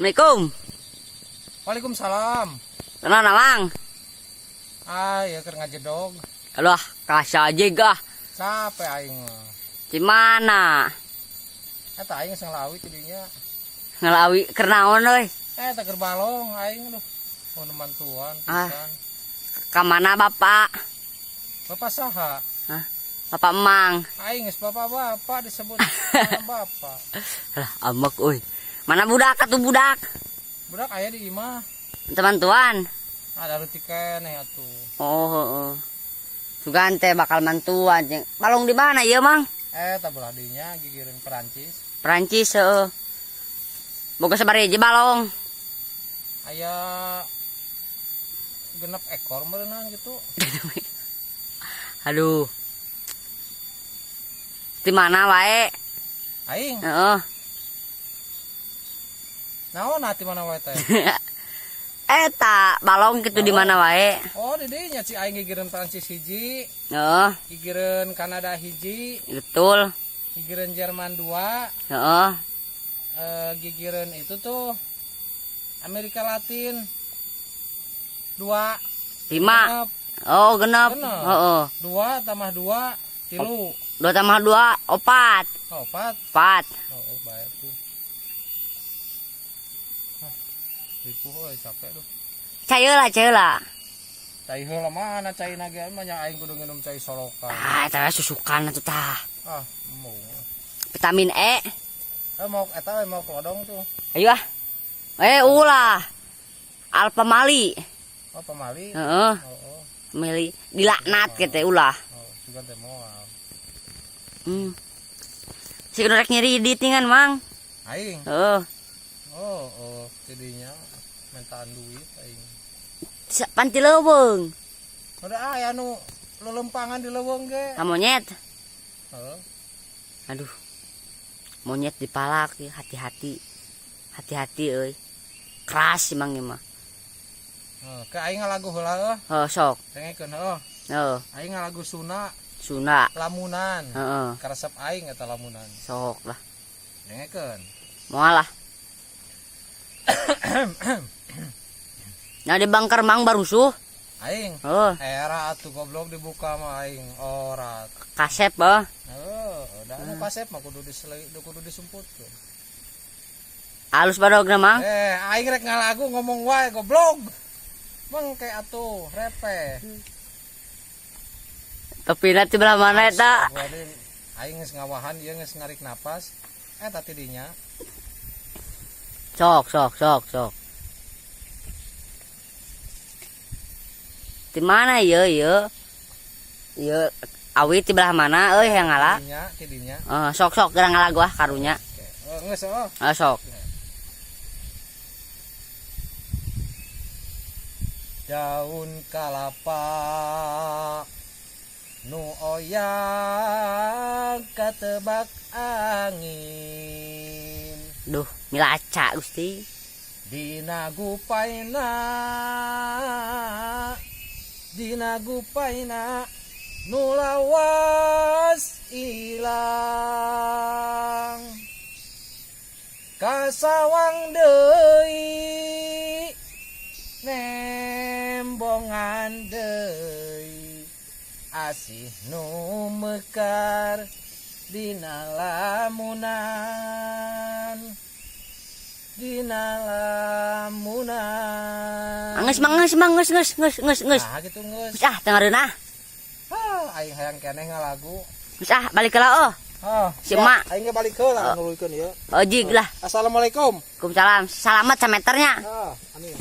Assalamualaikum. Waalaikumsalam. Kenal Mang? Ah, ya keur ngajedog. Aduh, kasih aja gah. Capek aing mah. Di mana? Eta aing geus ngalawi tidinya. Ngalawi keur naon euy? Eta keur balong aing duh. Mau mantuan Ah. pisan. Ka mana Bapak? Bapak saha? Hah? Bapak Emang. Aing geus bapak-bapak disebut bapak. Lah, ambek euy. Mana budak atuh budak? Budak aya di imah. Teman-tuan. Ada leutik keneh atuh. Oh, heeh. Sugan teh bakal mantuan jeung balong di mana ieu, Mang? Eta belah dinya gigireun Perancis. Perancis heeh. Boga sabaraha hiji balong? Aya 6 ekor meureunan gitu. Aduh. Di mana wae? Aing. Heeh. Naon ati mana wae teh? Eta balong gitu di mana wae? Oh, di dinya ci aing gigireun Perancis hiji, Heeh, gigireun Kanada hiji, betul. Gigireun Jerman 2, Heeh. Gigireun itu tuh Amerika Latin 2. 5. Oh, 6. 6. Heeh. 2 tambah 2 3. 2 tambah 2 4. Oh, 4. 4. Oh, baik tuh. Ah, ripuh euy, capek duh. Cai heula, cai heula. Cai heula mana cai na ge mah nya aing kudu nginum cai solokan. Ah, eta susukan atuh tah. Ah, mau. Vitamin E. Mau eta we mau kelodong tuh. Ayo ah. Ulah. Alfa Mali. Oh, pamali. Heeh. Oh, oh. Meli dilaknat gitu ulah. Oh, sugan teh moal. Si rek nyiridit kan, Mang. Aing. Heeh. Oh, jadinya mintaan duit aing. Panti leuweung. Udah aya nu lelempangan di leuweung ge. Ka monyet. Heeh. Aduh. Monyet dipalak ya, hati-hati. Hati-hati euy. Keras sih Mang ieu mah. Heuh, ke aing ngalagu heula euy. Heuh, sok. Dengekeun heuh. Heuh, Aing ngalagu Sunda Sunda. Lamunan. Heeh, Karesep aing eta lamunan. Sok lah. Dengekeun. Moal lah. Nah di bangker Mang barusuh. Aing. Heuh, Era atuh goblok dibuka mah aing orat. Kasep heuh. Heuh, da anu kasep mah kudu disele kudu disumputkeun. Halus badogna Mang. Aing rek ngalagu ngomong wae goblok. Mengke atuh repe. Tapi nanti belah mana eta? Astagfirullahaladzim. Aing geus ngawahan ieu geus ngarik napas. Eta tidinya. Sok, sok, sok, sok. Di mana ieu ieu? Ieu awi di belah mana euy yang ngala? Tidinya, tidinya. Sok sok gerang ngala gua karunya. Oke. Oh, geus oh. Sok. Daun kalapa nu oyang katebak angin. Duh, milaca Gusti. Dina gupaina, dina gupaina nu lawas ilang. Kasawang deui nembongan deui asih nu mekar dina lamunan, dina lamunan. Anggeus Mang, geus Mang, geus geus geus geus geus. Nah gitu geus. Geus ah teu ngareunah. Ah, aing hayang keneh ngalagu. Geus ah balik heula oh. Ah, Si emak. Aing ge balik heula nuluykeun ieu. Ojig lah. Assalamualaikum. Waalaikumsalam. Salamat sameternya. Ah, amin.